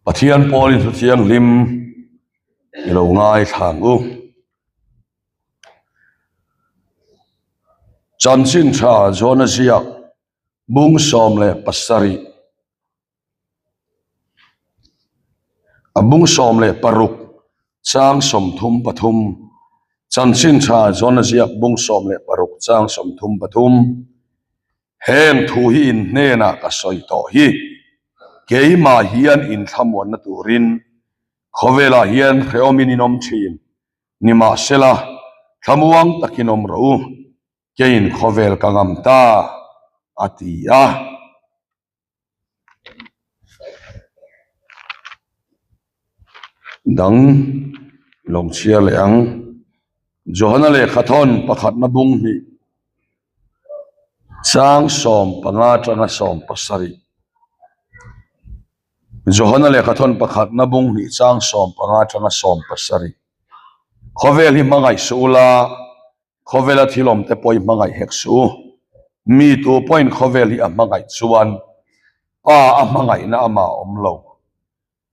Pathian pawlin thu thianghlim i lo ngaithla ang u. Chanchin tha Johna ziak bung 17 A bung 16 chang 33 Chanchin tha Johna ziak bung 16 chang 33 Heng thu hi in hnenah ka sawi tawh hi. Keimah hian inthlamuanna turin khawvelah hian hrehawmin in awm thin. Nimahsela, thlamuang takin awm rawh u, keiin khawvel ka ngam ta, a ti a. Dang lawng chhiar leh ang. Johana lehkha thawn pakhatna bung hnih chang 15 atanga 17. Johana lehkha thawn pakhatna bung hnih chang 15 atanga 17. Khawvel hi hmangaih suh ula. Khawvela thil awmte pawh i hmangaih hek suh u. Mi tu pawhin khawvel hi a hmangaih chuan Pa a hmangaihna amah a awm lo.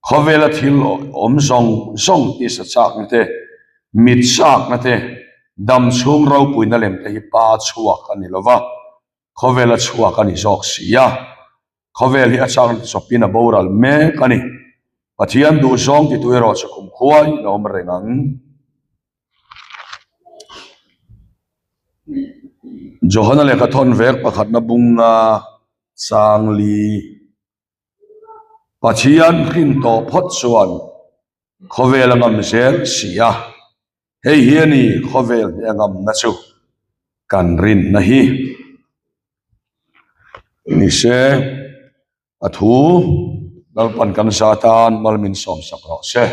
Khawvela thil awm zawng zawng tisa chakna te, mit chakna te, dam chhung ropuina lem te hi Pa chhuak a ni lo va, khawvela chhuak a ni zawk si a. Khawvel hi a chakna te chawpin a boral mek a ni. Pathian duhzawng titu erawh chu kumkhuain a awm reng ang. Johana lehkha thawn vek pakhatna bunga changli Pathian hrin tawh phawt chuan khawvel a ngam zel si a, hei hi a ni khawvel hi a ngamna chu kan rinna hi ni se. A thu Lalpan kan za tan mal min sawm sak rawh se.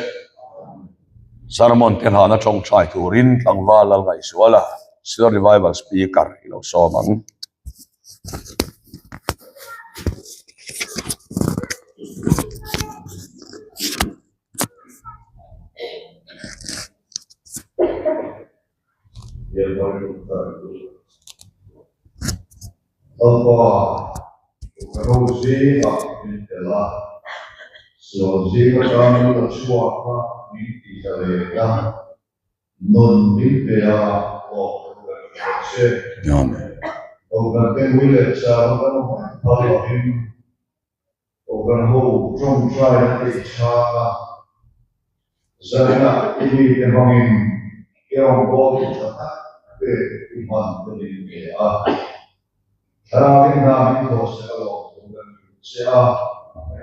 Sermon te hlana tawngtai turin tlangval lal ngaihzuala Silo Revival Speaker i lo sawm ang. Lalpa, ka ro zingah min tel a, sual zing atang min la chhuak a, min ti zalen a, nun min pe a, hlawh thu kan hria che. Kohhran te mui leh chang kan awm reng phal lovin, Kohhran ho tawngtai a tih chhang a, zaninah i mite hmangin i rawngbâwl chu tha tak te i hman te min pe a. Thlarauin hna min thawh sek alawm thu kan hrilh che a,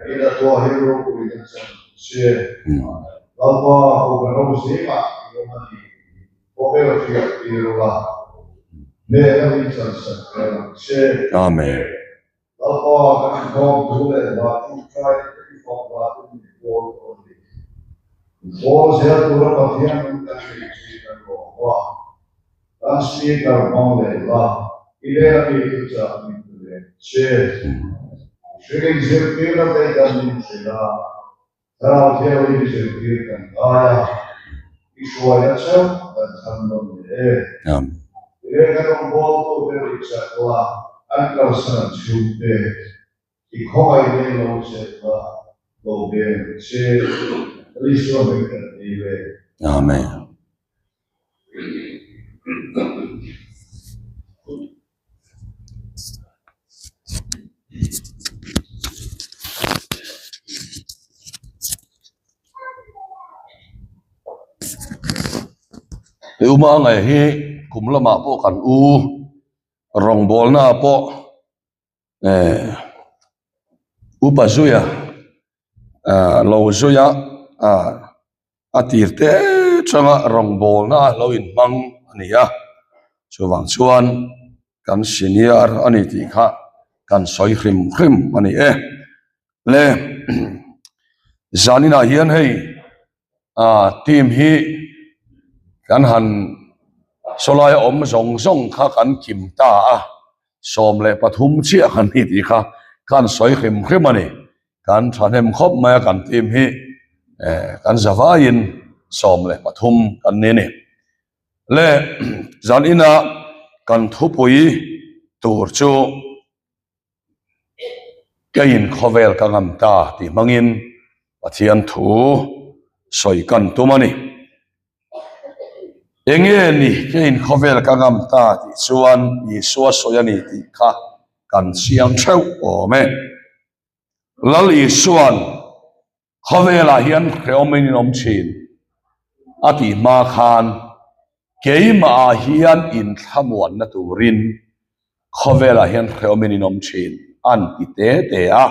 i hnathawh hi ropui kan chan che. Lalpa, Kohhran ho zingah i awm a ni tih khawvel hriat tir ula, hnehna min chan sak zel ang che. Amen. Lalpa kan inkhawm thu leh hla ṭawngṭai te i fak hla te min pawl tawh a ni. Inpawl zel tura Pathian nung kan nei chi kan lawm a, kan speaker hmang leh la i vel a mi chu chah min pe ve ang che. Mihring inzirtirna te kan min hrilh a, Thlarau Thianghlim zirtir kan ngai a, i hruaina chauh kan thlang nawn leh e. I lehkha rawngbawltu te rihchak la, an kalsan an chhungte, i khawngaih leh lo chet la, lo veng ang che. Isua hming kan dil e. Amen. He uma ngaih hi kum lamah pawh kan u rawngbawlna ah pawh eh upa zuia ah lo zuia ah a tir te changa rawngbawlna a lo inhmang a ni a chuvang chuan kan senior a ni tih kha kan sawi hrim hrim a ni e le zaninah hian hei ah team hi kan han sawlai a awm zawng zawng kha kan kim ta a 13 chiah kan ni tih kha kan sawi hrim hrim a ni. Kan thahnem khawp mai a kan team hi eh kan zavaiin 13 kan ni a ni. Le zan ina kan thupui tur chu keiin khawvel ka ngam ta tih hmangin. Pathian thu sawi kan tum a ni. Enge ni keiin khawvel ka ngam ta tih chuan Isua sawi a ni tih kha kan chiang theuh awm e. Lal Isua'n khawvelah hian hrehawmin in awm thin a tih hma khan keimahah hian inthlamuanna turin khawvelah hian hrehawmin in awm thin an ti te te a.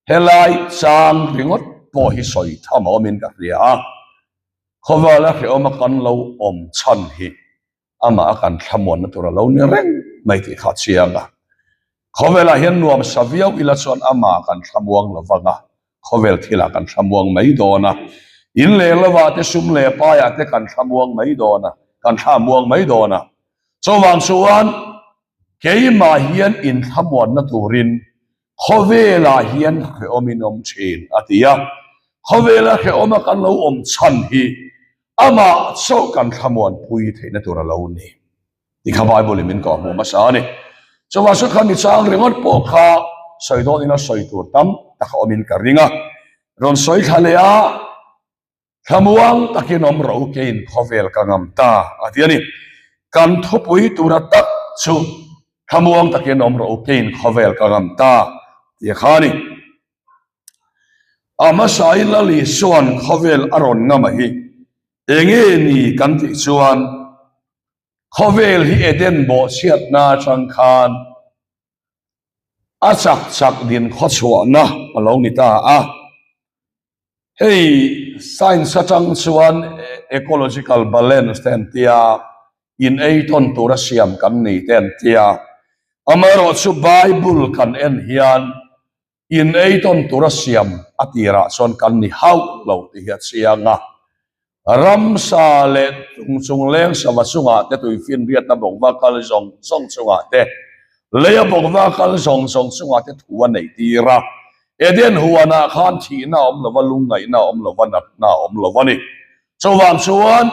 Helai chang ringawt pawh hi sawi tham a awmin ka hria a, khawvala hrehawma kan lo awm chhan hi amah a kan thlamuanna tur a lo ni reng mai tih kha a chiang a. Khawvelah hian nuam sa viau ila chuan amah kan thlamuang lo vang a, khawvel thilah kan thlamuang mai dawn a, in leh lovah te sum leh paiah te kan thlamuang mai dawn a, kan thlamuang mai dawn a. Chuvang chuan keimah hian inthlamuanna turin Khawvelah hian hrehawm in awm thin, a ti a. Khawvela hrehawma kan lo awm chhan hi amah chauh kan thlamuanpui theihna tur a lo ni tih kha Bible in min kawh hmuh hmasa a ni. Chuvang chu kha mi chang ringawt pawh kha sawi dawn ina sawi tur tam tak a awmin ka ring a. Rawn sawi thla leh a. Thlamuang takin awm rawh u keiin khawvel ka ngam ta a ti a ni. Kan thupui tura tak chu thlamuang takin awm rawh u keiin khawvel ka ngam ta tih a kha a ni. A hmasain Lal Isua'n khawvel a rawn ngam a hi enge ni kan tih chuan khawvel hi Eden bawhchhiatna atang khan a chak chak din khawchhuahna a lo ni ta a. Hei science atang chuan ecological balance te an tia, in ei tawn tura siam kan ni te an tia. Amaherawh chu Bible kan en hian in ei tawn tura siam a tirah chuan kan ni hauh lo tih hi a chiang a. Ramsa leh tung chungleng sava chungah te tuifinriatna bawkva kal zawng zawng chungah te, leia bawkva kal zawng zawng chungah te thu a neih tir a. Eden huanah khan thihna a awm lova, lungngaihna a awm lova, natna a awm lo a ni. Chuvang chuan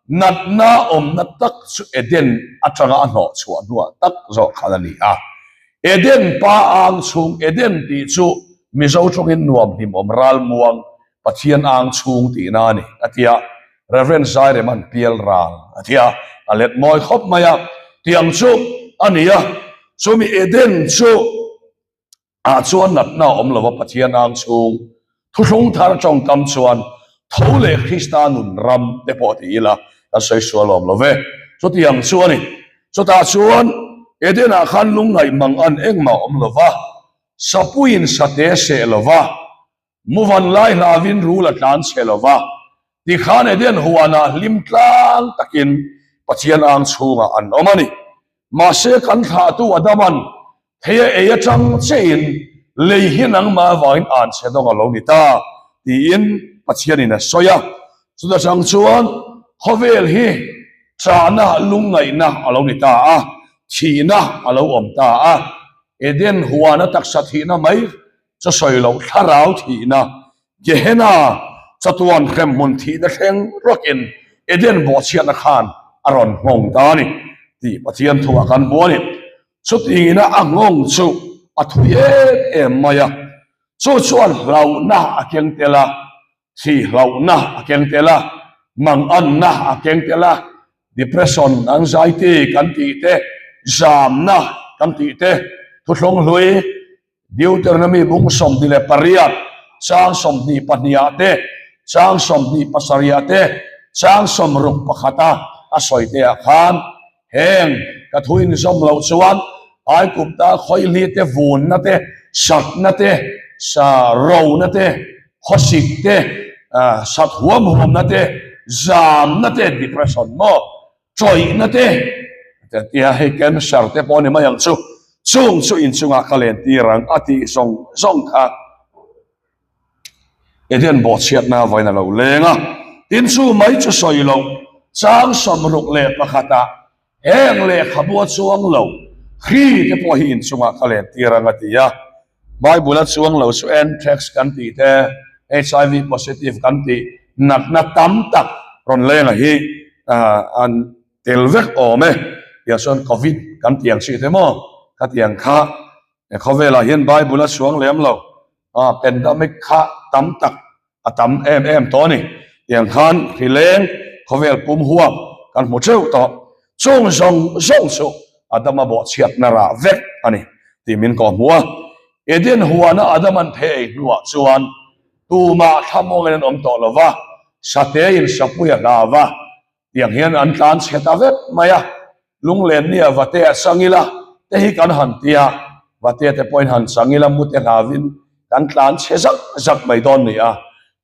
natna awmna tak chu Eden atanga a hnawh chhuah hnuah tak zawk khan a ni a. Eden pa ang chhung, Eden tih chu Mizo tawngin nuam hlimawm ralmuang Pathian ang chhung tihna a ni, a ti a. Rev. Zaireman pial ral a ti a, a let mawi khawp mai a. Tiang chu a ni a, chumi Eden chu ah chuan natna a awm lova Pathian ang chhung thuthlung thar tawngkam chuan tho leh Krista nun ram te pawh ti ila kan sawi sual awm lo ve. Chutiang chu a ni. Chutah chuan Eden ah khan lungngaih mang an engmah awm lova, sapuiin sate seh lova, Muvan lai hlavin rul a tlan chhe lo va, tikhan Eden huanah hlim tlang takin Pathian ang chhungah an awm a ni. Mahse kan thlahtu Adama'n thei a ei atang chein lei hi nangmah avangin an chhe dawng a lo ni ta tiin Pathianin a sawi a. Chuta chang chuan khawvel hi chahna lungngaihna a lo ni ta a, thihna a lo awm ta a. Eden huana taksa thihna mai Chu sawi loh thlarau thihna, Gehenna, chatuan hremhmun thihna thleng rawkin Eden bawhchhiatna khan a rawn nghawng ta a ni tih Pathian thuah kan hmu a ni. Chutiangina a nghawng chu a thui em em mai a, chu chuan hlauhna a keng tel a, thih hlauhna a keng tel a, manganna a keng tel a, depression, anxiety kan tih te, zamna kan tih te, thuthlung hlui, Deuteronomy bung 28, chang 22 ah te, chang 27 ah te, chang 61 a a sawi te ah khan heng ka thu inzawm loh chuan Aigupta khawihli te vunna te, satna te, sa rona te, khawsik te, sat huam huamna te, zamna te, depression maw? Chawihna te tia hei cancer te pawh a ni mai ang chu, chung chu inchungah ka len tir ang a tih zawng zawng kha Eden bawhchhiatna vawiin a lo leng a, tin chu mai chu sawi loh chang 61 ah heng lehkhabu a chuang lo hri te pawh hi inchungah ka len tir ang a ti a. Bible a chuang lo chu anthrax kan tih te, HIV positive kan tih natna tam tak rawn lenga hi an tel vek awm e. Tiang chuan Covid kan tih ang chi te maw? Khatiang kha khawvelah hian Bible a chuang lem lo. Pandemic kha tam tak. A tam em em tawh a ni. Tiang khan hrileng khawvel pum huap kan hmu teuh tawh. Chung zawng zawng chu Adama bawhchhiatna rah vek a ni tih min kawh hmu a. Eden huana Adam an phei ei hnuah chuan tumah thlamawngin an awm tawh lo va, satein sapui a hlau va, Tiang hian an tlan chhe ta vek mai a, lunglen nia vate a chang ila te hi kan han ti a, vate te pawhin han chang ila mute hlauin kan tlan chhe zak zak mai dawn ni a,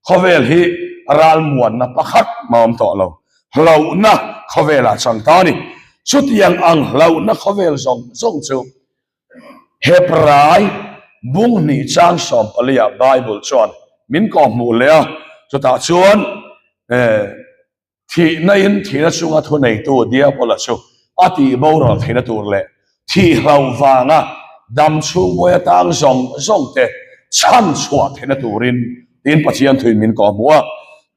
khawvel hi ralmuanna pakhat mah awm tawh lo, hlauhna khawvelah chang ta a ni. Chutiang ang hlauhna khawvel zawng zawng chu Hebrai bung hnih chang sawmpaliah Bible chuan min kawhhmuh leh a, chutah chuan eh, Thihna in thihna chunga thuneitu Diabola chu a tih boral theihna tur leh thih hlauh vanga dam chhungbuai atang zawng zawng te chhan chhuah theihna turin tiin Pathian thuin min kawhhmuh a,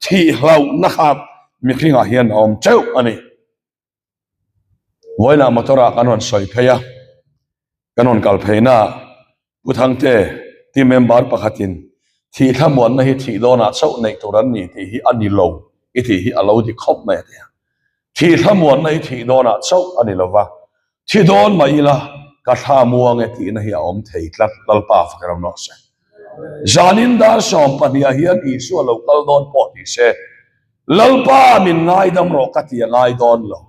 thih hlauhna kha mihringah hian a awm teuh a ni. Vawiinah motor ah kan rawn sawi phei a, kan rawn kal pheina Pu Thangte team member pakhatin thih thlamuanna hi thih dawnah chauh neih tur an ni tih hi a ni lo i tih hi a lo dik khawp mai a ti a. Thih thlamuanna hi thih dawnah chauh a ni lova, thi dawn mah ila ka thla muang e tihna hi a awm thei tlat Lalpa fak ram rawh se. Zanin dar 12 ah hian Isua lo kal dawn pawh ti se, Lalpa min ngaidam rawh ka ti a ngai dawn lo.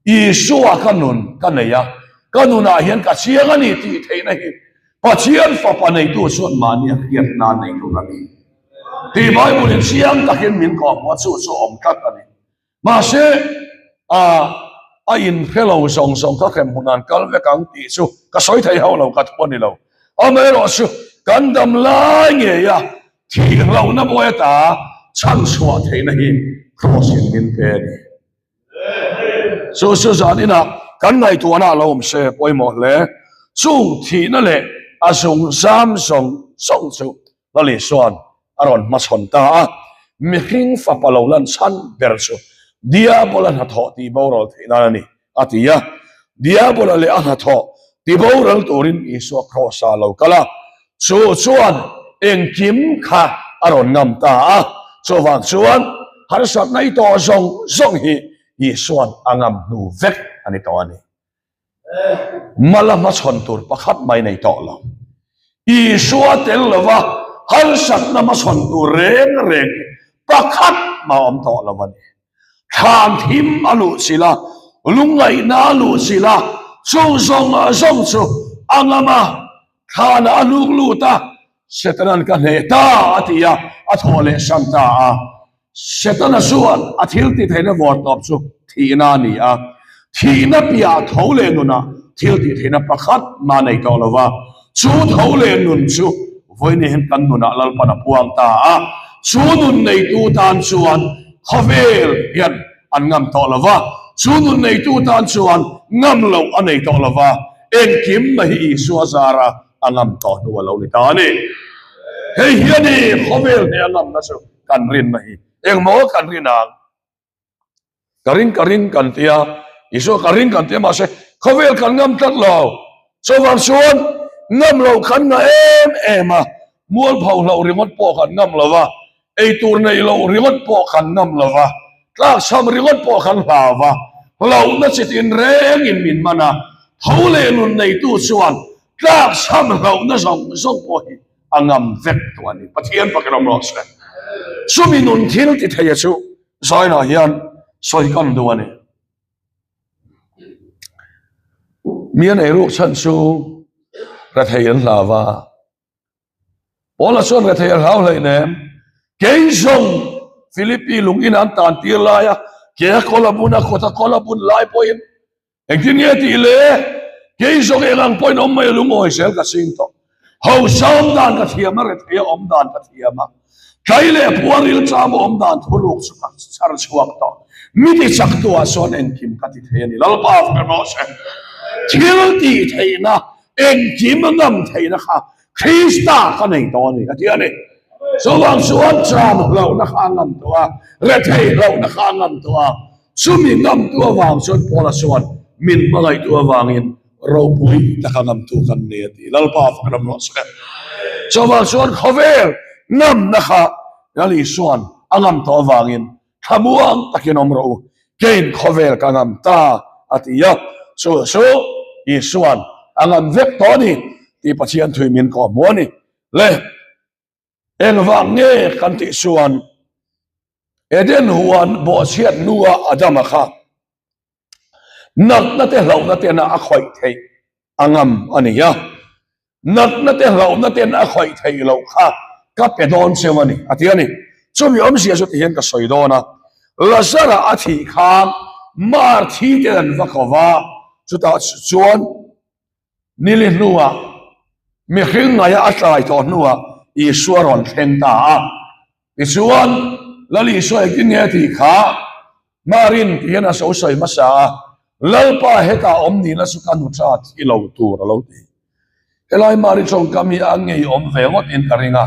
Isua ka nun ka nei a, ka nunah hian ka chiang a ni tih theihna hi Pathian fapa neitu chuan mahni a hriat nan nei tur a ni. Tih Bible in chiang takin min kawhhmuh a, chu chu a awm tlat a ni. Mahse, a a inhre lo zawng zawng ka hrem hmun an kal vek ang tih chu ka sawi thei hauh lo, ka thu a ni lo. Amaherawhchu, kan dam lai ngei a, Thih hlauhna mawi ata chhan chhuah theihna hi Kraws in min pe a ni. Chu chu zan inah kan ngaihtuahna a lo awm se pawimawh hle. Chung thihna leh a zung zam zawng zawng chu Lali chuan a rawn hmachhawn ta a. Mihring fapa lo lan chhan ber chu Diabola hnathawh tih boral theih nan a ni a ti a. Diabola leh a hnathawh ti boral turin Isua Kraws-a lo kal a. Chu chuan engkim kha a rawn ngam ta a, chuvang chuan harsatna i tawh zawng zawng hi Isua'n a ngam hnu vek a ni tawh a ni. Mala hmachhawn tur pakhat mai nei tawh lo. Isua tel lova harsatna hmachhawn tur reng reng hi pakhat mah a awm tawh lo a ni. Thlan thim a luh chilh a, lungngaihna a luh chilh a, chung zawng zawng chu a ngam a. Thlanah a hnuk lut a, Setana'n ka hneh ta a ti a, a thawh leh san ta a. Setana chuan a thil ti theihna vawr tawp chu thihna a ni a, thihna piah tho leh nunah thil tih theihna pakhat mah nei tawh lo va, chu tho leh nun chu vawiin hian kan nunah Lalpan a puang ta a, chu nun neitu tan chuan khawvel hian an ngam tawh lo va, chu nun neitu tan chuan ngam loh a nei tawh lo va, Engkim mai hi Isua zara a ngam tawh hnu a lo ni ta a ni. Hei hi a ni khawvel hne a ngamna chu kan rinna hi. Engmaw kan rin ang? Ka ring ka ring kan tia, Isua ka ring kan tia mahse khawvel kan ngam tlat lo. Chuvang chuan ngam loh kan ngah em em a, mualpho hloh ringawt pawh kan ngam lo va, Eitur neih loh ringawt pawh kan ngam lo va, tlakchham ringawt pawh kan hlau va, hlauhna chi tinrengin min man a, tho leh nun neitu chuan tlakchham hlauhna zawng zawng pawh hi a ngam vek tawh a ni. Pathian pakin awm rawh se. Chumi nun thil ti theia chu Zainah hian sawi kan duh a ni. Mi an eiruk chhan chu rethei an hlau va. Paula chuan rethei a hlau hleih nem. Kei zawng Philippi lung in an tan tir lai a, ke a kawl a bun a, kawt a kawl a bun lai pawhin engtin nge tih le? Kei zawng eng ang pawhin awm mai a lungawi zel ka ching tawh. Hausa awm dan ka thiam a, rethei a awm dan ka thiam a, tlai leh puar rilṭam a awm dan thuruk chu ka chhar chhuak tawh. Mi ti chak tu ah chuan engkim ka ti thei a ni. Lalpa fak rawh se. Thil tih theihna Engkim a ngam theihna kha Krista ka nei tawh a ni a ti a ni. Chuvang chuan cham hlauhna kha a ngam tawh a, rethei hlauhna kha a ngam tawh a. Chumi ngamtu avang chuan Paula chuan min hmangaihtu avangin ropui taka ngamtu kan ni a ti. Lalpa fak ram rawh se. Chuvang chuan khawvel ngamna kha. Lal Isua'n a ngam tawh avangin thlamuang takin awm rawh u, keiin khawvel ka ngam ta, a ti a. Chu chu Isua'n a ngam vek tawh a ni tih Pathian thui min kawh hmu a ni. Le, engvang nge kan tih chuan Eden huan bawhchhiat hnua Adama kha Natna te hlauhna ten a khawih theih a ngam a ni a, natna te hlauhna ten a khawih theih loh kha ka pe dawn cheu a ni, a ti a ni. Chumi awmzia chu tihian ka sawi dawn a, Lazara a thih khan Mar thi ten an va ko va, chutah chuan nili hnuah mihring ngaia a tlai tawh hnuah Isua rawn thleng ta a. Tichuan, Lal Isua engtin nge a tih kha? Marin ti hian a so sawi hmasa a, Lalpa hetah awm nihna chu ka nu tha thi lo tur a lo ti. Helai Mari tawngkam hi a ngei awm ve ngawt in ka ring a,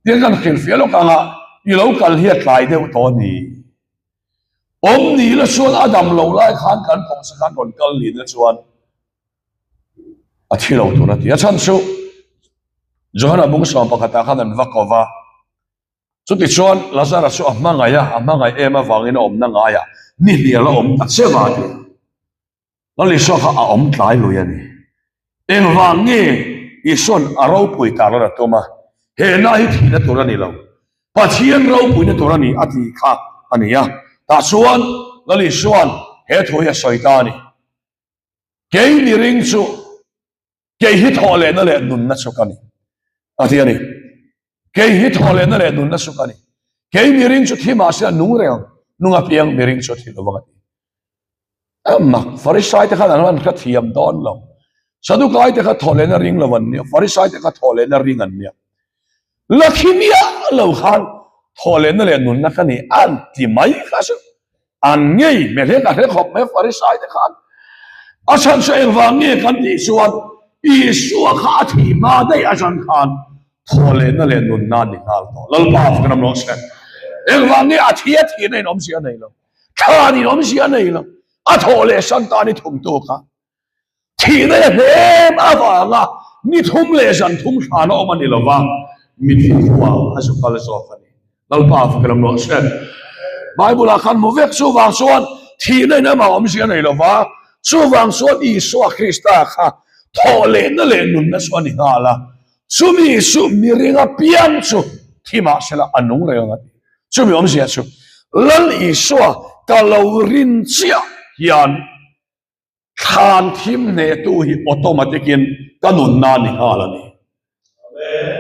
tiang kan hrilhfiah lawk anga i lo kal hi a tlai deuh tawh a ni. Awm nihna chuan a dam lo lai khan kan pawhsa khan rawn kal nihna chuan a thi lo tur a ti. A chhan chu Johana bung sawm pakhatah khan an va ko va. Chutichuan Lazara chu a hmangaih a, a hmangaih em avangin a awmna ngaiah ni hnial a awm ta che va ti. Lal Isua kha a awm tlai lui a ni. Engvang nge Isua'n a ropui tar a tum a, he na hi thihna tur a ni lo, Pathian ropuina tur a ni a tih kha a ni a. Tah chuan Lal Isua'n he thu hi a sawi ta a ni. Kei miring chu Kei hi thawh lehna leh nunna chu ka ni, a ti a ni. Kei hi thawh lehna leh nunna chu ka ni. Kei miring chu thi mahse a nung reng ang, nung apiang miring chu a thi lovang a ti. A mak, Farisai te khan an han hrethiam dawn lo. Sadukai te kha thawh lehna ring lo an nia, Farisai te kha thawh lehna ring an nia. La thi miah lo khan thawh lehna leh nunna ka ni an ti mai kha chu. An ngei hmel hian ka hre khawp mai Farisai te khan a chhan chu engvang nge kan tih chuan Isua kha a thih hma daih atang khan thaw lehna leh nunna a ni nghal tawh. Lalpa fak ram rawh se. Engvang nge a thi a thihna in awmzia a nei lo. Thlan in awmzia a nei lo. A thawh leh san tan i thumtu kha Thihna leh hnem avanga ni thum leh zan thum hran a awm a ni lo va, mithi khua a zu kal zawk a ni. Lalpa fak lam rawh se. Bible-ah khan hmu vek chuvang chuan thihna in amah awmzia a nei lo va, chuvang chuan Isua Krista kha thawh lehna leh nunna chu a ni nghal a, chumi chu miring apiang chu thi mahsela a nung reng ang a ti. Chumi awmzia chu Lal Isua ka lo rin chiah hian Thlan thim hnehtu hi automatic in ka nunna ni nghal a ni.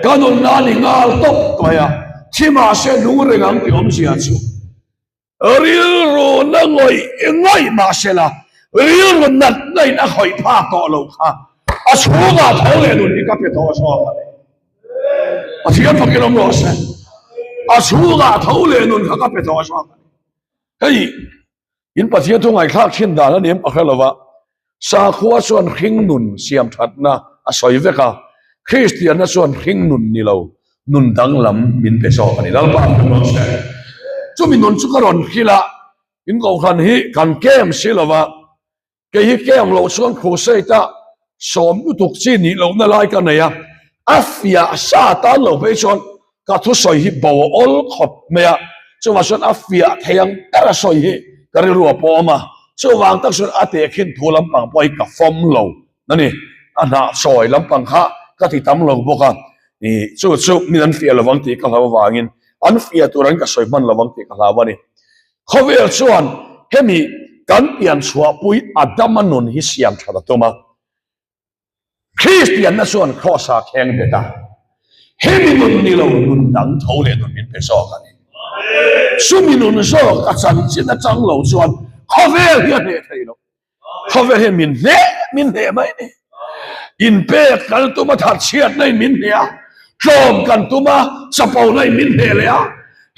Ka nunna ni nghal tawp mai a, thi mahse nung reng ang tih awmzia chu rilru na ngawih ngawih mahse la rilru natna in a khawih phak tawh lo kha a chhungah tho leh nun hi ka pe tawh zawk a ni. Pathian fakin awm rawh se. A chhungah tho leh nun kha ka pe tawh zawk a ni. Hei In Pathian thu ngaihthlak thin dan a ni em ka hre lova, sakhua chuan hring nun siam thatna a sawi vek a, Kristianna chuan hring nun ni lo, nun danglam min pe zawk a ni. Lalpa kan rawn hre. Chumi nun chu ka rawn hrilh a, in kohhran hi kan kem si lova, Kei hi keng loh chuan crusade a sawm lutuk chi nih lohna lai ka nei a, a fiah sa tan lo phei chuan ka thusawi hi bo a awl khawp mai a, chuvang chuan a fiah thei ang ber a sawi hi ka rilru a pawm a, chuvang tak chuan a tehkhin thu lampang pawh hi ka fawm lo a ni, a hnah sawi lampang kha ka ti tam lo bawk a, ih chu chu min an fiah lovang tih ka hlau avangin an fiah tur an ka sawi hman lovang tih ka hlau a ni. Khawvel chuan hemi kan pian chhuahpui Adama nun hi siam that a tum a, Kristianna chuan Kraws-ah kheng bet a, hemi nun ni lo nun dang tho leh nun min pe zawk a ni. Chumi nun zawk a chanchin atang lo chuan khawvel hi a hneh thei lo. Khawvel hian min hneh min hneh mai ni. Inpek kan tum a thatchhiatna in min hneh a, tlawm kan tum a chapona in min hneh leh a,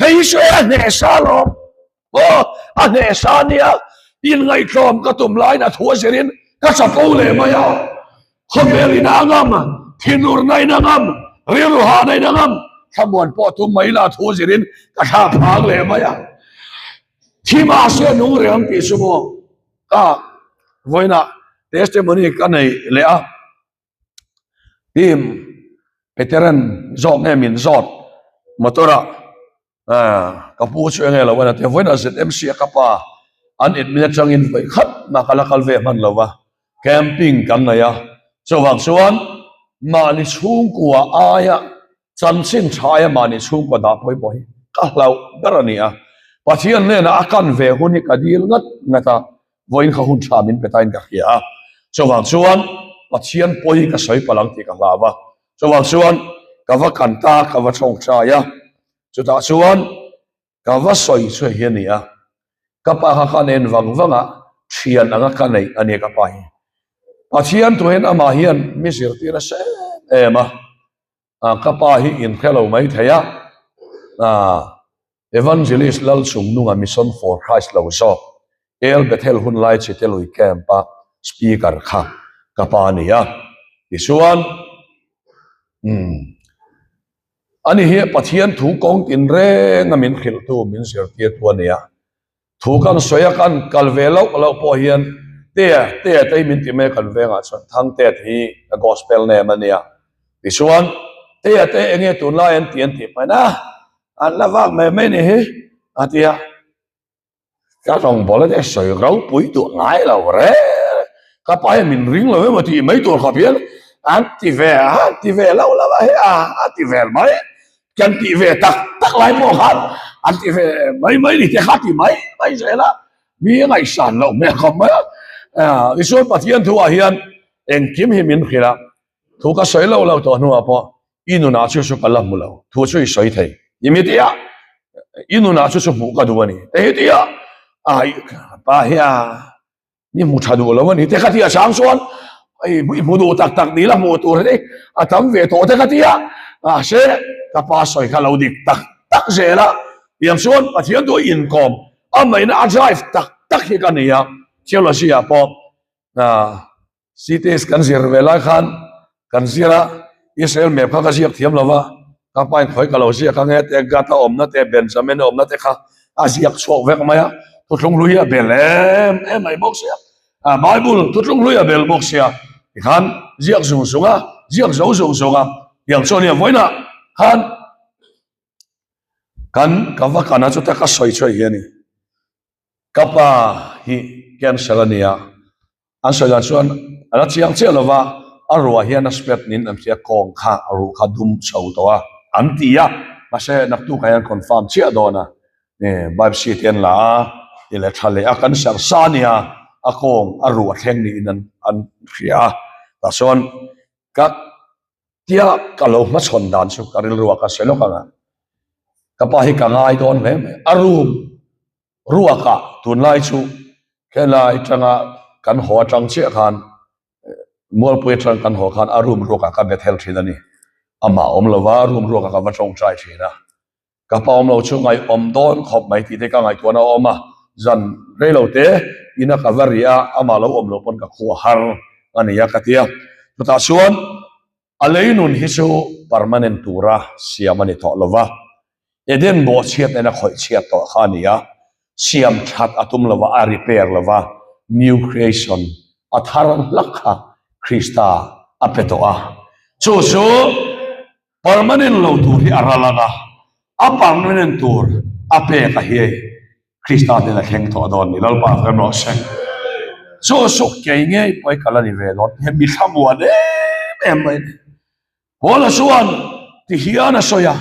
hei hi chu a hneh sa lawm aw, a hneh sa nia, inngaihtlawm ka tum laiin a thu a zirin ka chapo leh mai a, khawvel in a ngam, thinurna in a ngam, rilru hahna in a ngam, thlamuan pawh tum mai ila a thu a zirin ka thla phang leh mai a. Thi mahse nung reng ang tih chu maw ka vawiinah testimony ka nei leh a, team veteran zawk nge min zawt motor ah. Ka pu chu enge lo a tia vawiinah ZMC a ka pa an admit atangin vawi khat mah ka la kal ve hman lo va, camping kan nei a, chuvang chuan mahni chhungkua aia chanchin tha aia mahni chhungkua dah pawimawh hi ka hlauh ber a ni a, Pathian hnenah a kan ve hun hi ka dil ngat ngat a, vawiin kha hun tha min pe tain ka hria a, chuvang chuan Pathian pawi ka sawi palh ang tih ka hlau a, chuvang chuan ka va kan ta ka va tawngtai a. Chutah chuan ka va sawi chu hi a ni a, ka pa kha ka nen vang vang a, thian anga ka neih a ni ka pa hi. Pathian tu hian amah hian mi zirtir a sem em a, ka pa hi inhre lo mai thei a, Evangelist Lalchungnunga Mission for Christ lo zawk El Bethel hunlai Chitelui Camp a Speaker kha ka pa a ni a, tichuan umm. Ani hi Pathian thu kawng tinreng a min hrilhtu, min zirtirtu a ni a. Thu kan sawi a, kan kal ve loh loh pawh hian Tea, Tea te hi min ti mai a kan vengah chuan Thangtea te hi a gospel name a nia. Tichuan, Tea te enge tunlai an ti an tih pahin a, an la vak mai mai ni hi a ti a. Ka rawngbawla te sawi ropui duh ngai lo reng ka pa hian min ring lo emaw tih mai tur khawp hian an ti ve a ti ve lo lo a he a a ti vel mai kan tih ve tak tak lai pawh khan an ti ve mai mai ni te kha ti mai mai zel a mi a ngaihsan loh hmel khawp mai a tichuan Pathian thu ah hian engkim hi min hrilh a Thu ka sawi lo lo tawh hnuah pawh i nunah chu chu ka la hmu lo, thu chu i sawi thei. I mi tia i nunah chu chu hmuh ka duh a ni. Te hi tia a pa hi a mi hmu tha duh lo a ni. Te kha tia chang chuan i hmu duh tak tak ni la hmuh tur hi a tam ve tawh te kha tia mahse ka pa sawi kha lo dik tak tak zel a. Tiang chuan Pathian duh inkawm a maina a drive tak tak hi ka nei a, theology ah pawh CTS kan zir ve lai khan kan zir a, Israel map kha ka ziak thiam lo va, ka pa in khawi ka lo ziak ang e te, Gata awmna te, Benjamin awmna te kha a ziak chhuak vek mai a, thuthlung hlui a bel em em mai bawk sia, a Bible thuthlung hlui a bel bawk sia, tikhan ziak zung zung a, ziak zo zung zung a, tiang chuan nia vawiinah khan kan ka va kana chuta ka sawi chhuah hi a ni. Ka pa hi cancer a nia, an sawi dan chuan a la chiang chiah lo va, a ruah hian a spread niin an hria, kawng kha a ruh kha dum chho tawh a an ti a, mahse naktuk ah hian confirm chiah dawn a, biopsy te an la a, ti leh tha leh a, kan serh sa a nia, a kawng a ruh a thleng niin an hria a, tah chuan ka tia ka lo hmachhawn dan chu ka rilru ah ka sawi lawk ang a, ka pa hi ka ngai dawn hle mai, a room ruakah tunlai chu helai atanga kan haw atang chiah khan Mualpui atang kan haw khan a room ruakah ka bet hel thin a ni, amah awm lova room ruakah ka va tawngtai thin a. Ka pa awm lo chu ngaihawm dawn khawp mai tih te ka ngaihtuahna a awm a, zan rei lo te ina ka va ri a, amah lo awm loh pawn ka khu a har a ni a ka ti a. Chutah chuan a lei nun hi chu permanent tura siam a ni tawh lo va, Eden bawhchhiat nena khawih chhiat tawh kha a ni a, siam that a tum lo va, a repair lo va, new creation a thar hlak kha Krista a pe tawh a, chu chu Permanent lo tur hi a ral ang a, a permanent tur a pek a hi Krista hnena thleng tawh dawn ni Lalpa rem rawh se. Chu chu kei ngei pawh hi ka la ni ve dawn tih hi mi thlamuan em em mai a ni. Paula chuan ti hian a sawi a,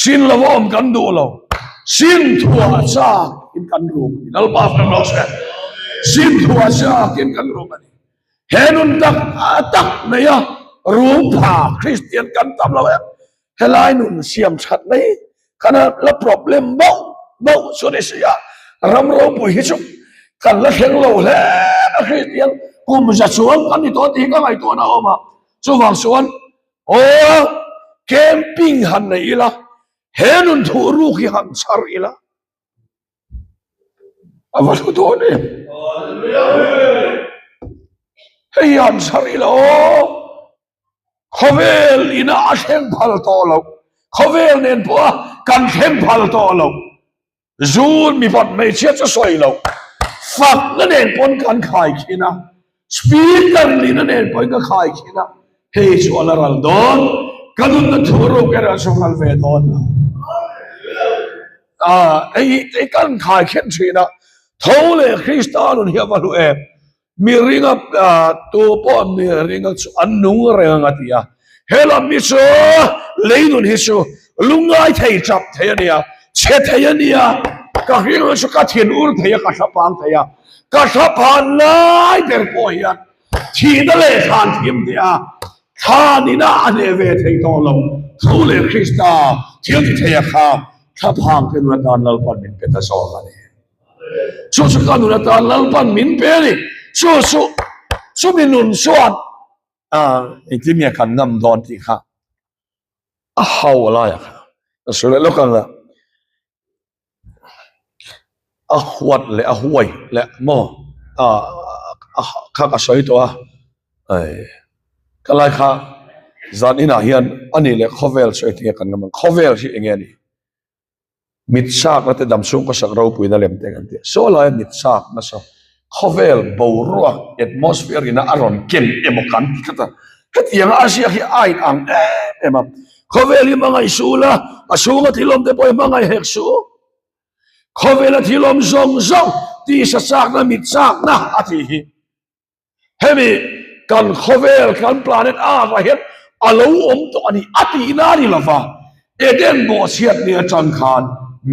sin lo awm kan duh lo, sin thuah chak in kan rum a ni Lalpa rem rawh se. Sin thuah chak in kan rum a ni. He nun tak tak nei a rum pha Kristian kan tam lo em? Helai nun siam that mai khan a la problem bauh bauh chu ni si a, ram ropui hi chu kan la thleng lo hle a Kristian kum za chuang kan ni tawh tih hi ka ngaihtuahna a awm a, chuvang chuan aw camping han nei ila he nun thuh ruk hi han chhar ila. A va hlu dawn em? Hei an chhar ila aw. Khawvel ina a thleng phal tawh lo. Khawvel nen pawh a kan thleng phal tawh lo. Zun mipat hmeichhia chu sawi lo. Fakna nen pawn kan khai khin a. Speaker nihna nen pawhin ka khai khin a, hei chu a la ral dawn, ka nunna thu ruk erawh chu ral ve dawn lo. Hei hi kan khai khen thin a, tho leh Krista nun hi a va hlu em? Mi ringa tu pawh mi ringa chu an nung reng ang a ti a. He lam hi chu lei nun hi chu lungngai thei chap thei a nia, chhe thei a nia, ka ring chu ka thin ur thei a, ka thlapang thei a, ka thlaphan lai ber pawh hian Thihna leh thlan thim nia thlan ina a hneh ve thei tawh lo. Tho leh Krista thil ti thei a kha thlaphang te nun atan Lalpan min pe ta zawk a ni. Chu chu ka nun atan Lalpan min pe a ni. Chu chu chumi nun chuan engtin nge kan ngam dawn tih kha a hau lai a kha ka sawi leh lawk ang a. A huat leh a huai leh maw kha ka sawi tawh a ka lai kha zan inah hian a nih leh khawvel chu engtin nge kan ngam ang khawvel hi eng nge a nih mit chakna te dam chhung khawsak ropuina lem te kan ti a saw laia mit chak nasa khawvel boruak atmosphere ina a rawn ken emaw kan ti tlat a hetianga a ziak hi a in ang em em a khawvel hi hmangaih suh la a chhunga thil awm te pawh hi hmangaih hek suh khawvela thil awm zawng zawng tisa chakna mit chakna a tih hi Hemi kan khawvel kan planet Earth ah hian a lo awm tawh a ni a tihna a ni lova, Eden bawhchhiat ni atang khan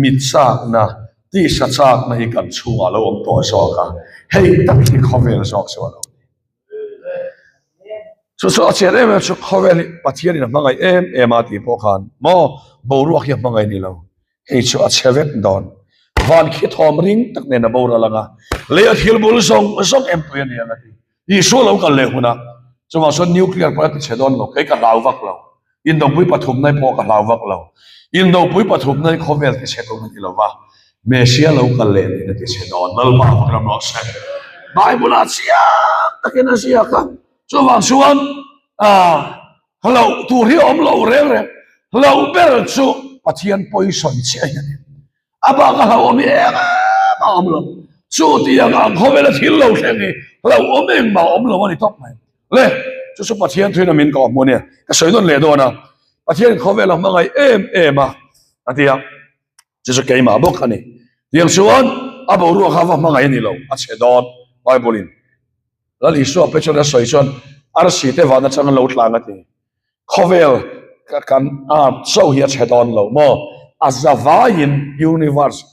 mit chakna, tisa chakna hi kan chhungah a lo awm tawh zawk a, hei tak hi khawvel zawk chu a lo ni. Chu chu a chian em em chu khawvel hi Pathianin a hmangaih em em a tih pawh khan maw boruak hi a hmangaih ni lo. Hei chu a chhe vek dawn. Van khi thawm ring tak nen a boral ang a, lei a thil bul zawng zawng em pui a ni ang a ti. Isua lo kal leh hunah chuvang chuan nuclear pawh a ti chhe dawn lo, kei ka hlau vak lo. Indopui pathumna pawh ka hlau vak lo. Indopui pathumna hi khawvel ti chhe tum a ni lo va, Mesia lo kal leh nen a ti chhe dawn. Lalpa fak ram rawh se. Bible-ah chiang takin a ziak a, chuvang chuan ah Hlauh tur hi awm lo reng reng, hlauh ber chu Pathian pawi sawi chiah hi a ni. A bak a hlauhawm hi eng em a awm lo. Chu tiang ang khawvela thil lo thleng hi hlauhawm engmah a awm lo a ni tawp mai. Le, chu chu Pathian thuin a min kawh hmu a nia. Ka sawi nawn leh dawn a, Pathian khawvel a hmangaih em em a, a ti a, chu chu keimah bawk a ni. Tiang chuan a boruak kha va hmangaih a ni lo, a chhe dawn Bible-in. Lal Isua pe chuan a sawi chuan arsi te van atang an lo tlang a ti. Khawvel kan art chauh hi a chhe dawn lo maw? A zavaiin universe,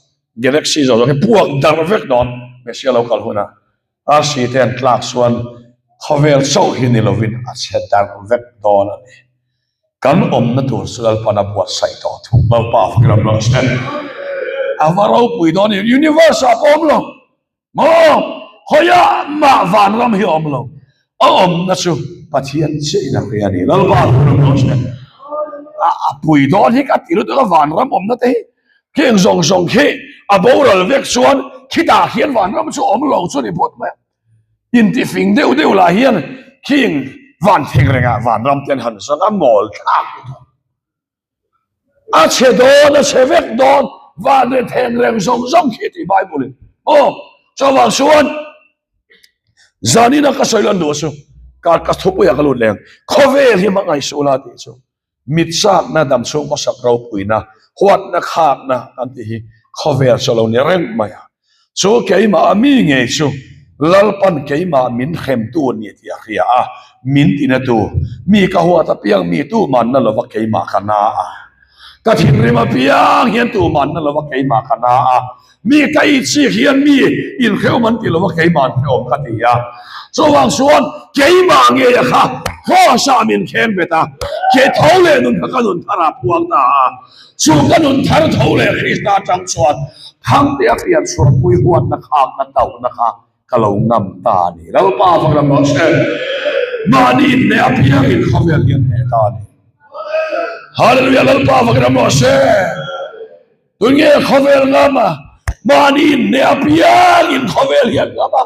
galaxy zawh zawh hi puak darh vek dawn Messiah lo kal hunah arsi te an tlak chuan khawvel chauh hi ni lovin a chhe darh vek dawn a ni. Kan awmna tur chu Lalpan a buatsaih tawh thung. Lalpa fakin a rawh se. A va ropui dawn i universe ah pawh awm lo. Maw? Khawiah mah vanram hi a awm lo. A awmna chu Pathian chiahin a hria a ni. Lalpa thu ram rawh se. A pui dawn hi ka ti lutuk a vanram awmna te hi. Kheng zawng zawng khi a boral vek chuan khitah hian vanram chu awm lo chu a ni phawt mai a. Intifing deuh deuh lah hian khing van theng rengah vanram te an han zawng a mawl thlak lutuk. A chhe dawn, a chhe vek dawn, van leh theng reng zawng zawng khi tih Bible in aw chuvang chuan zanina ka sawi lan duh chu ka ka thupuiah ka lut leng khawvel hi hmangaih suh la tih chu mit chakna dam chhung hmasak ropuina huatna khakna kan tih hi khawvel chu a lo ni reng mai a. Chu keimah a mi ngei chu Lalpan keimah min hremtu a ni tih a hria a, min tinatu, mi ka huat apiang mi tuman na lova keimah ka na a. Ka thinrim apiang hian tuman na lova keimah ka na a, mi ka itchik hian mi inhrehawm an ti lova keimah an hrehawm ka ti a. Chuvang chuan keimah ngei a kha Kross-ah min khen bet a, ke tho leh nun kha ka nun thar ah puang ta a. Chu ka nun thar tho leh Krista atang chuan Thangte a pian chhurpui huatna khakna tauhna kha ka lo ngam ta a ni. Lalpa vak lam rawh se. Mahni inhneh apiangin khawvel hian hneh ta a ni. Hallelujah Lalpa vak lam rawh se. Tunge khawvel ngam a? Mahni inhneh apiangin khawvel hian ngam a.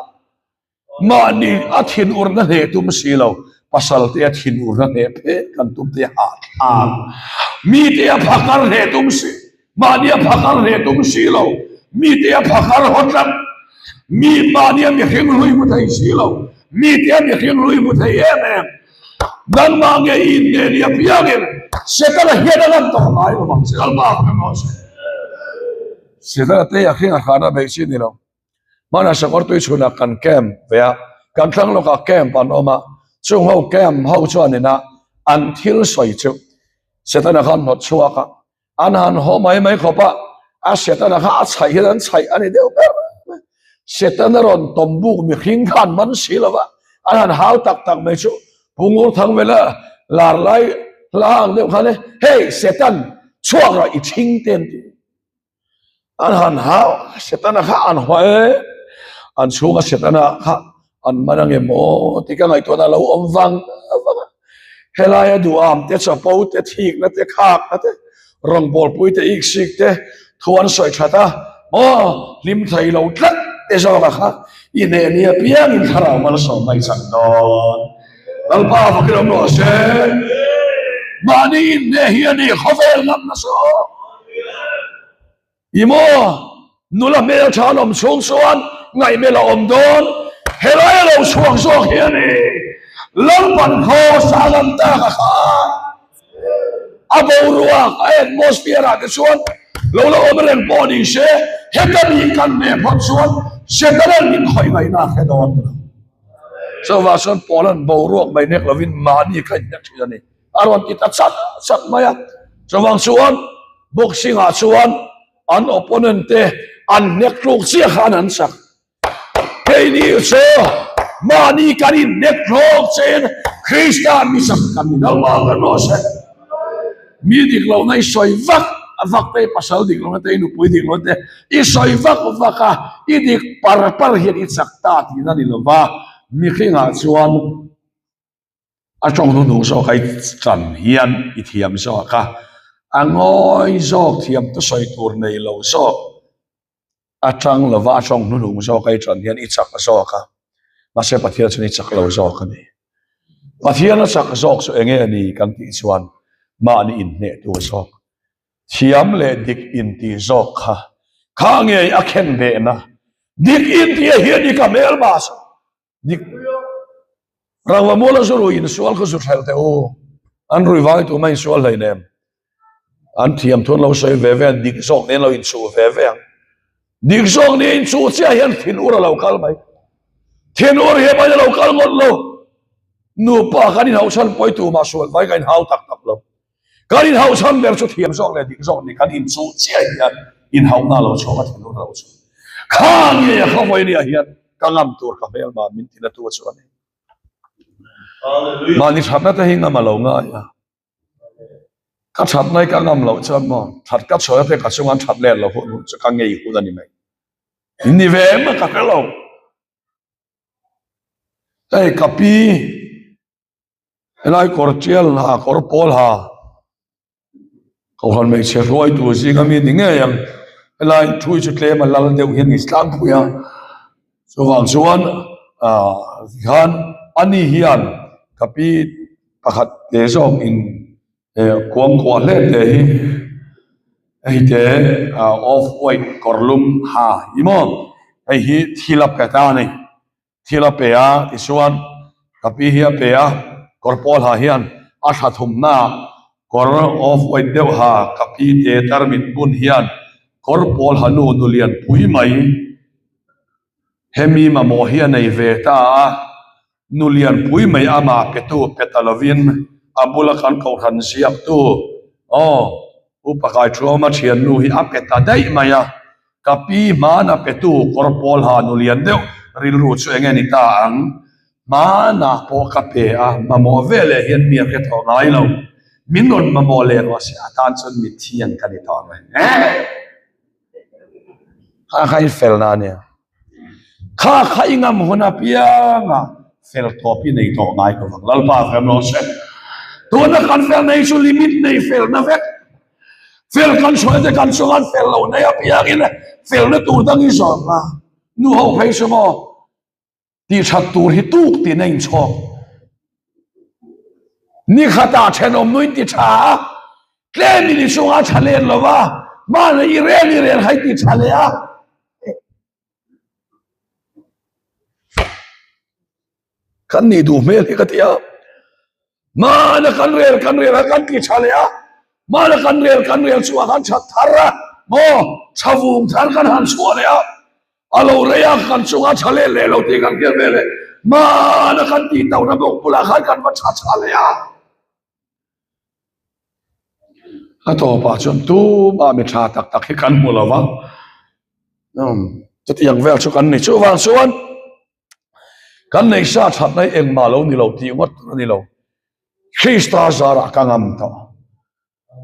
Mahni a thinurna hneh tum si lo, pasalte a thinurna hneh phet kan tum te hahthlak. Mite a phakar hneh tum si, mahni a phakar hneh tum si lo, mite a phakar haw tlat. Mi mahni a mihring hlui hmu thei si lo, mite a mihring hlui hmu thei em em. Nangmah nge i inhneh ni apiangin Setana hian a lan tawh ngai lo vang che, Lalpa ka rawh se. Setana te a hring a hrana beih chi a ni lo. Hmanah sakawr tui chhunah kan camp ve a, kan thlang lawkah camp an awm a, chung ho camp ho chuan ina an thil sawi chu Setana khan hnawt chhuak a, an han haw mai mai khawp a, a Setana kha a chhaih hian an chhaih a ni deuh ber mai. Setana rawn tawm buk mihring kha an man si lo va, an han hau tak tak mai chu Pu Ngurthang vela lar lai hla ang deuh khan e, Hey Setan, chhuak rawh i thing te an ti. An han hau, Setana kha an haw e, an chhunga Setana kha an man ange maw tih ka ngaihtuahna a lo awm vang vang a. Helaia duham te, chapo te, thikna te, khakna te, rawngbawlpui te, iksik te, thu an sawi that a, maw hlim thei lo tlat te zawka kha i hneh ni apiangin thlarau malsawm mai chak dawn. Lalpa fakin awm rawh se. Mahni inhneh hi a ni khawvel ngam nasa. I maw nula hmeltha an awm chhung chuan ngaihmel a awm dawn. Helai a lo chhuak zawk hi a ni. Lalpan khaw sang an tak a kha. A boruak a atmosphere ah te chuan lo la awm reng pawh ni se heta mi kan hmeh phawt chuan Setana min khawih ngaihna a hre dawn lo. Chuvang chuan Paula'n boruak mai nek lovin mahni kha inhnek thin a ni. A rawn ti ta chat chat mai a. Chuvang chuan boxing ah chuan an opponent te an hnek tluk chiah khan an chak. Keini chu mahni kan inhnek hlawk chein Krista mi chak kan ni lo maw kan rawh se. Mi dik lohna i sawi vak vak te, i pasal dik lohna te, i nupui dik lohna te i sawi vak vak a, i dik par par hian i chak ta tihna ni lo va, mihringah chuan a tawng hnuhnung zawk a i chan hian i thiam zawk a, a ngawi zawk thiam te sawi tur nei lo zawk. A tang lova a tawng hnuhnung zawk a i tan hian i chak zawk a, mahse Pathian chuan i chak lo zawk a ni. Pathian a chak zawk chu enge a ni kan tih chuan mahni inhnehtu zawk, thiam leh dik intih zawk kha kha ngei a khen behna, dik intih a hian i ka hmelma chu Dik Rangva muala zu rui insual kha zu thelh teh u. An rui vai tu mai insual hlei nem. An thiam thu an lo sawi ve ve ang, dik zawk nen lo inchuh ve ve ang. Dik zawk nen inchuh chiah hian thinur a lo kal mai. Thinur hi hmai a lo kal ngawt lo. Nupa kan inhauhchhan pawi tu mah sual vai ka inhau tak tak lo. Kan inhauh chhan ber chu thiam zawk leh dik zawk nih kan inchuh chiah hian inhauhna a lo chhuak a, thinur a lo chhuak. Kha ngei a kha vawi nia hian ka ngam tur ka hmelma min tina tu chu a ni. Mahni thatna te hi ngam a lo ngai a. Ka thatna hi ka ngam loh chuan maw that ka chhuah te ka chunga an that let lo hun hun chu ka ngei hun a ni mai. In ni ve em a ka hre lo. Hei ka pi Helai kawr tial ha kawr pawl ha kohhran hmeichhe hruaitu zinga mi ni ngei ang helai thui chu tlem a lal deuh hian ni tlangpui a chuvang chuan ah tikhan ani hian ka pi pakhat te zawk in eh kuangkuah hle te hi hei te ah off white kawr lum ha hi maw hei hi thil a pe ta a ni. Thil a pe a, tichuan ka pi hi a pe a, kawr pawl ha hian a thla thumna kawr off white deuh ha ka pi te tarmit bun hian kawr pawl ha nu nu lian pui mai hemi mamawh hi a nei ve ta a, nu lian pui mai amah petu pe ta lovin a bula kan kohhran ziaktu aw Upa Kaithuama thiannu hi a pe ta daih mai a. Ka pi hmana petu kawr pawl ha nu lian deuh rilru chu enge ni ta ang? Hmana pawh ka pe a, mamawh ve leh hian mi a hre tawh ngai lo. Min rawn mamawh leh rawh se, a tan chuan mitthi ang ka ni tawh mai. Kha kha i felna a nia. Kha kha i ngam hun apianga fel tawp i nei tawh ngai lovang. Lalpa fel rawh se. Tuna kan fel nei chu limit nei felna vek. Fel kan chhuah te kan chuan fel lo nei apiangin felna tur dang i zawm a. Nu ho phei chu maw tih that tur hi tuk tin a inchhawk. Ni khatah thenawm nuin ti tha a, tlemin i chungah tha len lo va, hmanah i rel i rel kha i ti tha leh a. Kan nih duh hmel hi ka ti a. Hmana kan rel kan rel a kan ti tha leh a. Hmana kan rel kan rel chungah khan that thar a. Maw thavung thar kan han chhuah leh a, a lo rei a kan chunga tha leh leh lo tih kan hriat ve leh hmana kan tih tauhna bawk bulah khan kan va tha chha leh a. A tawpah chuan tumah mi tha tak tak hi kan hmu lo va, chutiang vel chu kan ni. Chuvang chuan kan neihsa thatna hi engmah lo ni lo tih ngawt tur a ni lo. Krista zarah ka ngam tawh.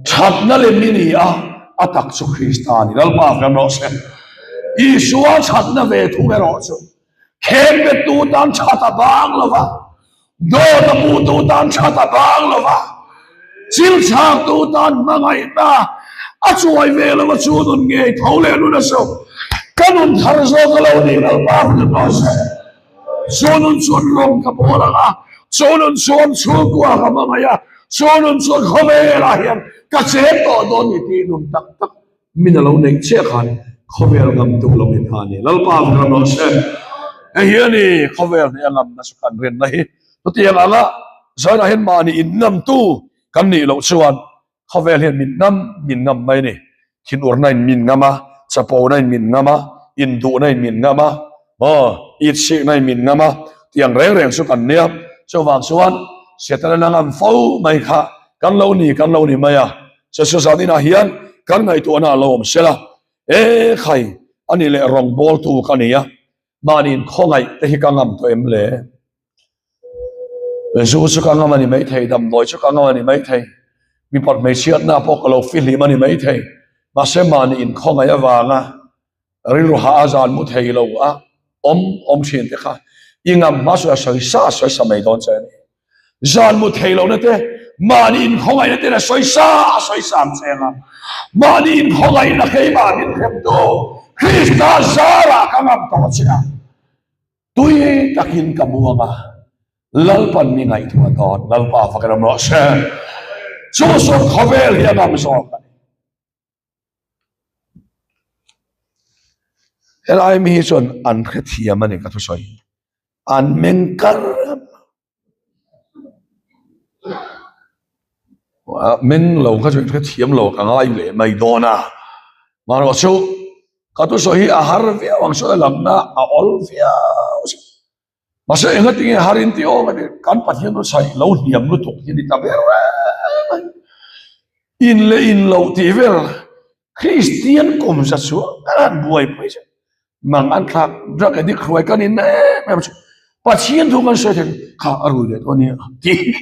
Thatna lem i ni a, a tak chu Krista a ni. Lalpa kan rawh se. Isua thatna ve thung erawh chu khengbettu tan that a bang lo va, dawt a putu tan that a bang lo va, chil chhaktu tan hmangaihna a chuai ve lo va, chu nun ngei tho leh nun a so. Ka nun thar zawk a lo ni, Lalpa kan rawh se. Chu nun chuan rawng ka bawl ang a, chu nun chuan chhungkua ka hmangaih a, chu nun chuan khawvelah hian ka cheng tawh dawn ni tih nun tak tak min a lo neih chiah khan khawvel ngam tuk lo in ha ni. Lalpa ka ram rawh se. Hei hi a ni khawvel nih a ngamna chu kan rinna hi. Chutiang anga Zainah hian mahni inngamtu kan nih loh chuan Khawvel hian min ngam min ngam mai a ni. Thinurna in min ngam a, chapona in min ngam a, induhna in min ngam a, aw, itsikna in min ngam a, tiang reng reng chu kan nia. Chuvang chuan Setana la ngam fo mai kha kan lo ni kan lo ni mai a. Chu zan inah hian kan ngaihtuahna a lo awm sel a, E khai, a ni leh rawngbawltu ka ni a, mahniin khawngaih te hi ka ngam tawh em le? Zu chu ka ngam a ni maithei, damdawi chu ka ngam a ni maithei, mipat hmeichhiatna pawh ka lo fihlim a ni maithei, mahse mahni inkhawngaih avanga rilru hah a zan mu thei lo a awm awm thin te kha i ngam hma sawi a sawi sa a sawi sa mai dawn che a ni. Zan mu thei lohna te, mahni inkhawngaihna ten a sawi sa a sawi sa ang che anga, mahni inkhawngaihna keimah min hremtu Krista zarah ka ngam tawh che a. Tui takin ka muang a, Lalpan mi ngaihtuah dawn, Lalpa fak ram rawh se. Chu sawn khawvel hi a ngam zawk a ni. Helai mi hi chuan an hrethiam a ni ka thusawi. An meng kar Meng lo kha chu hrethiam lo ka ngai leh mai dawn a, mahrawh chu ka thusawi hi a har viau ang sawi lamna a awl viau a sin. Mahse enga tinge har in tih awm a ni, kan Pathian chu chhaih lo hniam lutuk hi a ni ta ber reng mai. In leh in loh tih vel Kristian kum za chuan kan han buaipui che. Mang an thlak drug addict hruai kan in em em chu Pathian thu kan sawi thei kha a rui leh tawh a nia tih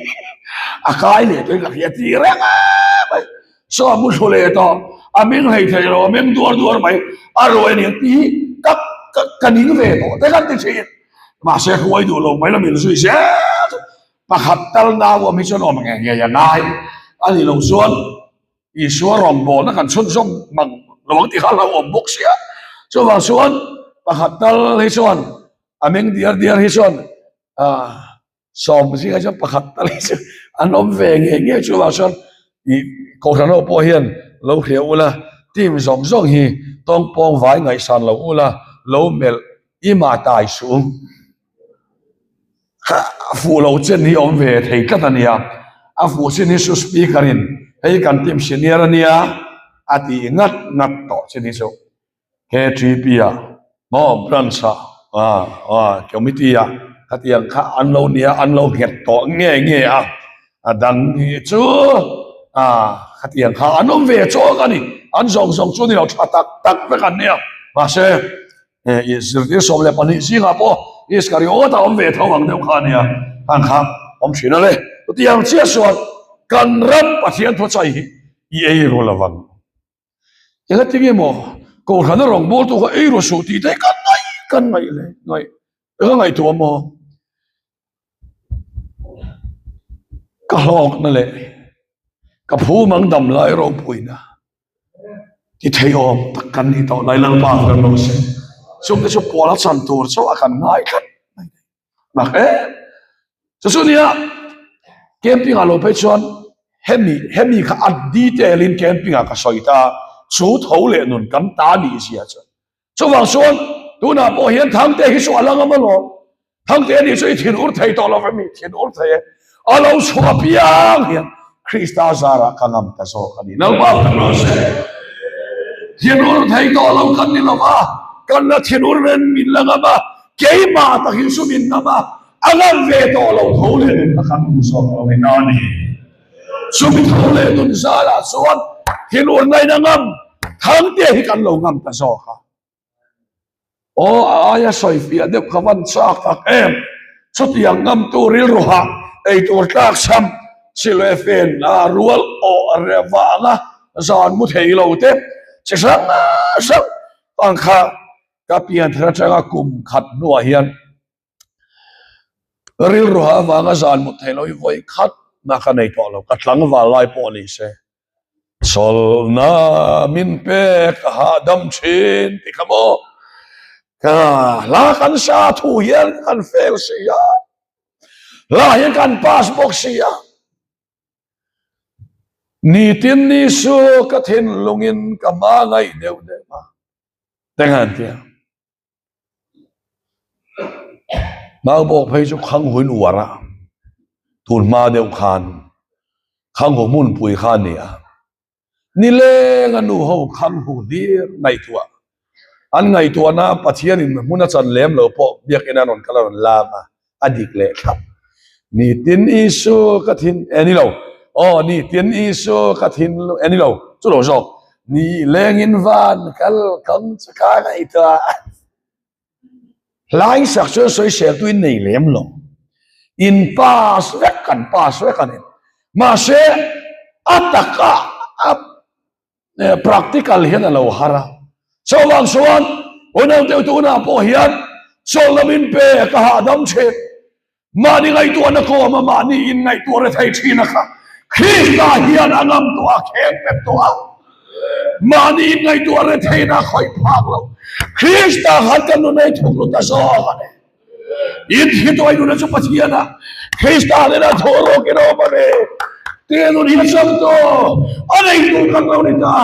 a kai leh tawh in ka hria tih reng em mai so a mu thlu leh tawh a meng hlei thei lo a meng duar duar mai a rui a nia tih hi ka ka ka ning ve tawh te kan ti thin mahse hruai duh lo mai la min zui zel chu pakhat tal nau awm hi chuan awm ngei ngei a ngai a nih loh chuan Isua rawngbawlna kan chhunzawm mang lo ang tih kha a hlauhawm bawk sia. Chuvang chuan pakhat tal hi chuan a meng diar diar hi chuan ah sawm zingah chuan pakhat tal hi chu an awm ve ngei ngei chuvang chuan ih kohhran ho pawh hian lo hria ula team zawng zawng hi tawngpawng vai ngaihsan lo ula lo melh i mah tai suh. A fuh lo chen hi awm ve thei tlat a nia, a fuh chin hi chu speaker in hei kan team senior a nia a tih ngat ngat tawh chin hi chu KTP ah maw branch ah ah committee ah khatiang kha an lo nia an lo nghet tawh nge nge a, a dang hi chu ah khatiang kha an awm ve chawk a ni, an zawng zawng chu ni lo tha tak tak vek an nia mahse. He zirtir 12 zingah pawh Iskariot a awm ve tho ang deuh kha a nia, khan kha awm thin a le. Chutiang chiah chuan kan ram Pathian thuchai hi i ei ru lo vang. Engati nge maw Kohhrana rawngbawltu kha ei ru suh tih te hi kan ngaih kan ngaih le ngaih ka ngaihtuah maw? Ka hlawkna leh ka phumang dam lai ropuina. Ti thei awm tak kan nih tawh lai Lalpa kan lo se. Chungte chu pawl a chan tur chauh a kan ngai tlat mai nei. Mak em. Chu chu nia camping ah lo phei chuan hemi hemi kha a detail in camping ah ka sawi ta chu tho leh nun kan ta nih zia chu. Chuvang chuan tunah pawh hian Thangte hi chu a la ngam alawm. Thangte anih chu i thin ur thei tawh lo ve mi thin ur thei e. A lo chhuah piang hian Krista zarah ka ngam ta zawk a ni. Lalpa ka rawh se. Thinur thei tawh lo kan ni lo va, kan la thinur ren min la ngam a, keimah tak hi chu min ngam a, a ngam ve tawh lo tho leh nun kha kan hmu zawk lo ni ta a ni. Chumi tho leh nun zalah chuan thinur ngaina ngam Thangtea hi kan lo ngam ta zawk a. Aw a aia sawi fiah deuh kha van chak tak em? Chutiang ngamtu rilru hah eitur tlak cham silve fen a rual awh a reh vanga zan mu thei lo te chi hrang hrang ang kha ka pian thar atanga kum khat hnuah hian rilru hah avanga zan mut thei lo hi vawi khat na ka nei tawh lo ka tlangval lai pawh ni se. Chawlhna min pek a hahdam thin ti kha maw? Ka hla kan sa thu hian kan fail si a, hla hian kan pass bawk si a. Nitin ni su ka thinlungin ka hmangaih deuh deuh a, teng an tia. Maubawk phei chu Khanghuin uar a, tun hma deuh khan Khanghu hmunpui kha a ni a. Nileng a nu ho Khanghu hlir ngaihtuah an ngaihtuahna Pathianin hmun a chan lem lo pawh biakinn a rawn kal a rawn lam a, a dik leh thlap. Nitin Isu ka thin e ni lo, aw nitin Isu ka thin e ni lo, chu lo zawk, ni lengin van kal kang chu ka ngaihtuah. Hlai sak chuan sawisel tuin nei lem lo, in pass vek kan pass vek a ni. Mahse a taka a Practical hian a lo har a, chuvang chuan unau deuh tunah pawh hian chawlhna min pe ka hahdam thin. Mahni ngaihtuahna kawm a mahni inngaihtuah re thei thin a kha Krista hian a ngam tawh a, kheng pet tawh a. Mahni inngaihtuah re theihna a khawih phak lo. Krista khan kan nun ei thuk lut a zawk a ni. In hi tuai nuna chu Pathian a Krista nena thaw rawk in awm a ni. Te nun hi chang tu a nei tu kan lo ni ta.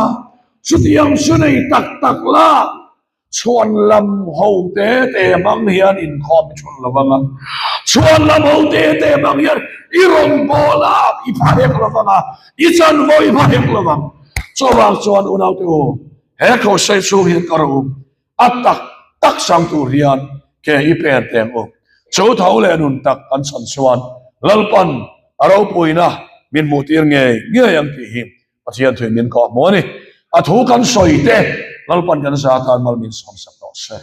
Chutiang chu nei tak tak la chhuan lam ho te te hmang hian inkhawm i chhun lo vang a. Chhuan lam ho te te hmang hian i rawngbâwl a i pha hek lo vang a, i chanvo i pha hek lo vang. Chuvang chuan unaute u, he crusade chhung hian ka rawh u. A tak tak sang tur hian ke i pen teng u. Chu tho leh nun tak kan chhan chuan Lalpan a ropuina min hmuhtir ngei ngei ang tih hi Pathian thuin min kawh hmu a ni. A thu kan sawi te Lalpan kan za tan mal min sawmsak tawh se.